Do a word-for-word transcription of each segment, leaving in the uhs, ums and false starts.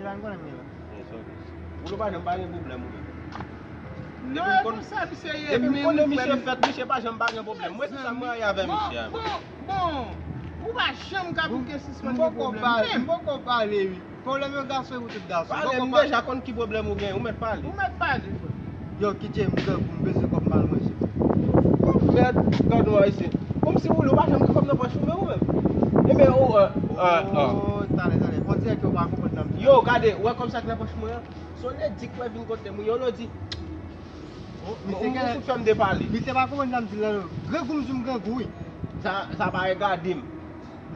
Ou pa janm pa gen pwoblèm ou menm. Non, e konsa misye ye. Depi m konnen misye fèt, misye pa janm pa gen pwoblèm. Mwen se sa m rayi avè misye a. Bon, bon, ou pa janm ka bouke sispann gen pwoblèm. M poko pale wi. Pwoblèm yo gason e pou tout gason. Pale, m deja konn ki pwoblèm ou gen, ou mèt pale. Ou mèt pale. Yo, kite m grangou, m bezwen kòb m al manje. Mèd, gad nou ayisyen. Kòmsi ou, ou pa janm gen kòb nan pòch ou menm ou menm. Ebyen ou, euh, euh, euh. Oh, talè, talè. On dirè ke ou pa konprann nan. Yo, gade, ou wè kòb sa k nan pòch mwen an? Se yon ledi k wè vin kote m, yon ledi. Ou fout fè m depale. Misye pa konprann sa m di l la non. Grangou m di m grangou wi. Sa, sa pa regade m.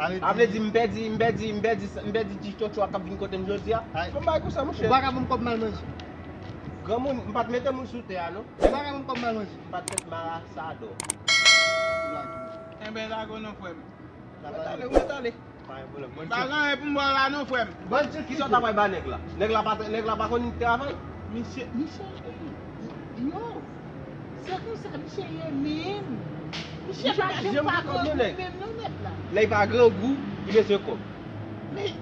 Sa vle di m pèdi, m pèdi, m pèdi, m pèdi ti tchotcho a k ap vin kote m jodi a. Fò m bay konsa monchè. Ou pa ka ban m kòb m al manje. Granmoun, m pa t mete moun sou tè a non. Ou pa ka ban m kòb m al manje. M pa t fèt mal a sa dò. Enben lage w non frè m. Ou mèt ale, ou mèt ale. Pa gen pwoblèm. M pa gen anyen pou m ba w la non frè m. Kisa w ta pral ba nèg la? Nèg la pa, nèg la pa konn travay? Misye, misye, yo, se konsa misye ye menm. Misye pa janm pa grangou menm non mèt la. Lè l pa grangou, li bezwen kòb. Men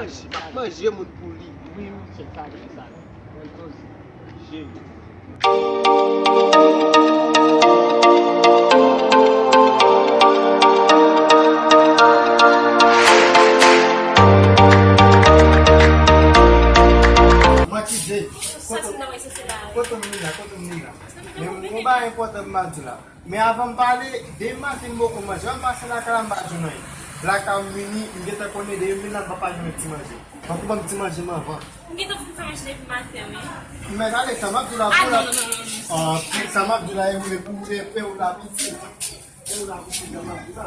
Manje, m ap manje moun pou li. Wi, wi, se sa, se sa. Bèl koze. Manje. Mwen ki je. Kote, kote m li la, kote m li la. Men yon bagay enpòtan m ap di la. Men avan m pale, demen maten m poko manje. Wè m pase lakay la, m pa jwenn anyen. Lakay m vini, m gentan konnen demen m vin la, m pa pa jwenn ti manje. Tankou ban m ti manje m anvan. M gentan fin fè manje depi maten, wi. Men gade, sa m ap di la pou la. Ah, non, non, non, non, non. Ah, sa m ap di la, e vre pou e, e ou la piti. E ou la piti, sa m ap di la.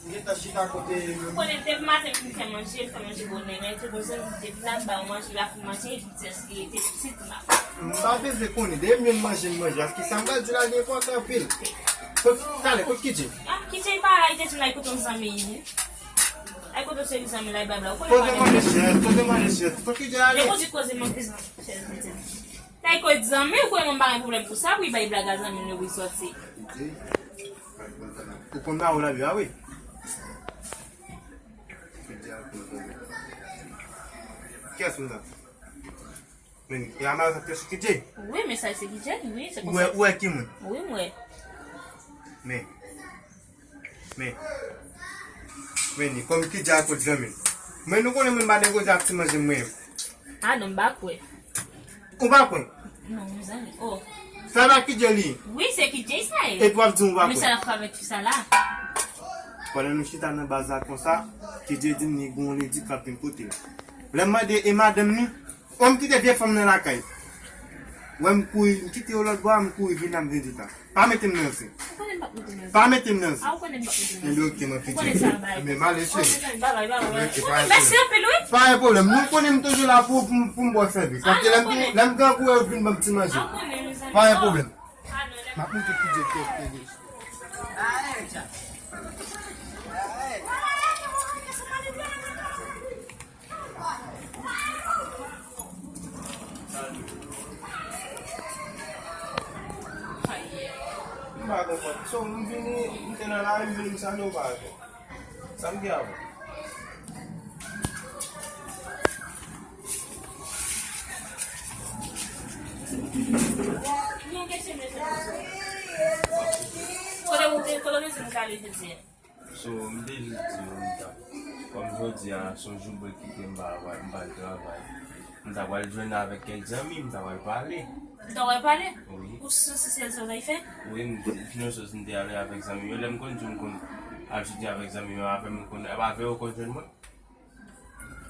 M gentan chita kote. Ou konnen depi maten m fin fè manje, m fè manje bonè, men tou gon zanmi depi la m ba ou manje, la fin manje, epi ti èske te pitit m ap. M pa bezwen konnen, depi m jwenn manje, m manje. Paske sa m pral di la, li enpòtan anpil. Kot, talè, kot Kidjey? Ah, Kidjey pa la, li te di m l al kote yon zanmi li. Al kote yon seri zanmi l, al bay blag. Ou konnen pa gen. Kote manje chèz, kote manje chèz. Kot Kidjey ale? Yo koze koze manke chèz, pitit. Tay kote zanmi, ou konnen mwen pa gen pwoblèm pou sa, pou li bay blag a zanmi l yo pou li sòti. Ou konn ba ou lavi a, wi. Kiyès moun sa? Men, e a mari sa te sou Kidjey? Wi, men sa se Kidjey, wi, se konsa. Ou wè, ou wè ki moun? Wi, m wè. Men, men, men, ni kòm Kidjey a kot zanmi l. Men nou konnen mwen pa negosye ak ti manje mwen. Ah, non, m pa kwè. Ou pa kwè? Non, mezanmi. Oh. Sa pa Kidjey li? Wi, se Kidjey sa ye. Epi w ap di m ou pa kwè? Men sa l ap fè avèk fi sa la? Pandan nou chita nan baz la konsa, Kidjey di m li gon ledi k ap vin kote l. Lè m mande e madanm ni, o m kite vye fanm nan lakay. Wè m kouri, m kite yo lòt bò a, m kouri vin la, m vin di sa. Pa mete m nan zen. Ou konnen m p ap mete m nan zen. Pa mete m nan zen. Ah, ou konnen m p ap mete m nan zen. Enben, ok, mwen Kidjey. Ou konnen sa bay. Enben, m ale cheri. Oh, mezanmi, babay, babay, babay. Ok, pa gen pwoblèm. Mèsi anpil, wi. Pa gen pwoblèm. Nou konnen m toujou la pou, pou, pou m ba w sèvis. Ah, paske lè m, lè m grangou, ou vin ban m ti manje. Ah, ou konnen, mezanmi. Pa gen pwoblèm. Ah, non, lè m ap montre Kidjey kèk. M pa konprann. So, m vini, m te nan lari, m vini, m salye w pa reponn. Sa m gen avè w? Yon kesyon, mesye. Kote w te, kote w te di m k ale jodi a? So, m te jis di w, m t ap, kòm jodi a, se yon jou break ki te m pa, m pa travay. M ta pral jwenn avèk kèk zanmi, m ta pral pale. Ou ta pral pale? Wi. Ou sanse se sa w t al fè? Wi, m, pi nan sans m te ale avèk zanmi yo. Lè m konn di w m konn al soti avèk zanmi yo, avè m konn, avè yo konn jwenn mwen.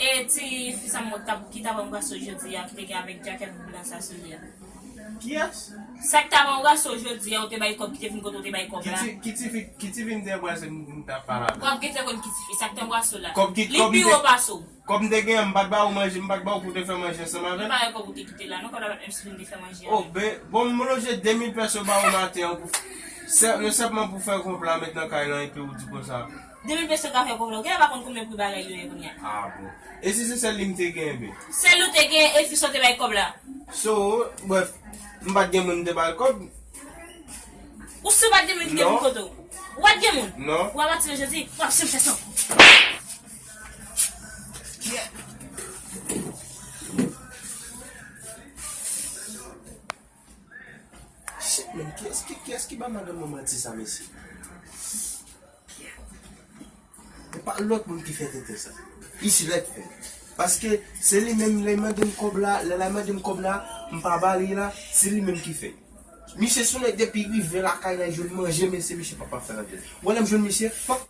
E ti fi sa m wè ki ta ban m gaso jodi a, ki te gen avèk djakèt blan sa sou li a. Kiyès? Sa k ta ban w gaso jodi a, ou te bay kòb, ki te vin kote w te bay kòb la. Ki ti, ki ti fi, ki ti fi m te anbrase m, m t ap pale avè l? Kòb ki te konn ki ti fi, sa k te anbrase w la. Kòb ki, li pi wo pase w. Kòb m te gen an, m pa t ba ou manje, m pa t ba ou pou w te fè manje ansanm avè l? Li pa gen kòb ou te kite la, non, kòb la pa t menm si vin te fè manje. Oh, ben, bon, m lonje de mil peso ba ou maten an pou, se, non sèlman pou fè kòb la met nan kay lan, epi ou di konsa. De mil peso ka fè kòb la. Ou genlè pa konn konbyen pri bagay yo ye kounye a. Ah bon. E si se sèl li m te genyen, ben? Sèl ou te genyen, e fi sa w te bay kòb la? So, brèf, m pa t gen moun m te ba l kòb. Ou si w pa t gen moun ki te vin kote w? Ou pa t gen moun? Non. Ou a pati de jodi, w ap swiv tèt ou. Shit, men, kiyès ki, kiyès ki ba madanm mwen manti sa, mesye? E pa lòt moun ki fè tenten sa. Isi la k fè. Paske se li menm, lè l mande m kòb la, lè l mande m kòb la, m pa ba li la, se li menm ki fè. Misye sou nèg depi rive lakay la, jwenn manje, mesye, misye pa, pa fè anyen. Mwen, lè m jwenn misye, fòk